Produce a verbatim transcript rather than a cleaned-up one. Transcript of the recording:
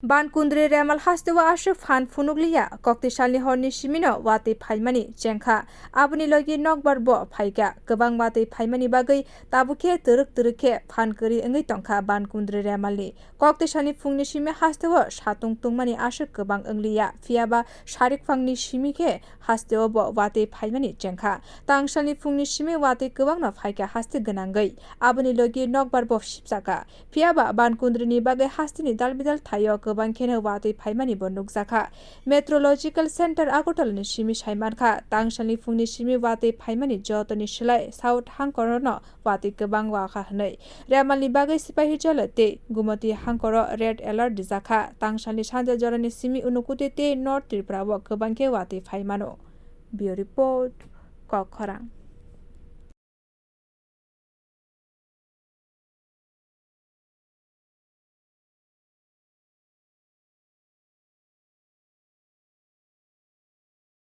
Bankundri Remal hasteo aswk phan phunukliya, koktisalni horni simino watwi phaimani chengkha. Aboni logi nokbar bo phaikha. Kwbang watwi phaimani bagwi tabukhe twrwk twrwk khe phan kwrwi wngwi tongkha Bankundri Remalni. Koktisani phungni simi hasteo satung tungmani aswk kwbang wngliya, phiyaba sarikphangni simi khe hasteo bo watwi phaimani chengkha. Tangsalni phungni simi watwi kwbangno phaikha haste gwnangwi. Aboni logi nokbar bo sipjakha. Phiyaba Bankundrini bagwi hasteni dalbidal thaio kwbang kheno watwi phaimani bo nukjakha. Meteorological Center Agartala ni simi saimankha, tangsalni phungni simi watwi phaimani jotoni slai South hangkorono watwi kwbang wakha hwnwi. Remalni bagwi Sipahijala tei Gumoti hangkoro red alert rijakha, tangsalni sanja jorani simi Unakoti tei North Tripura o kwbang khe watwi phaimano. Bureau Report, Kokkhorang.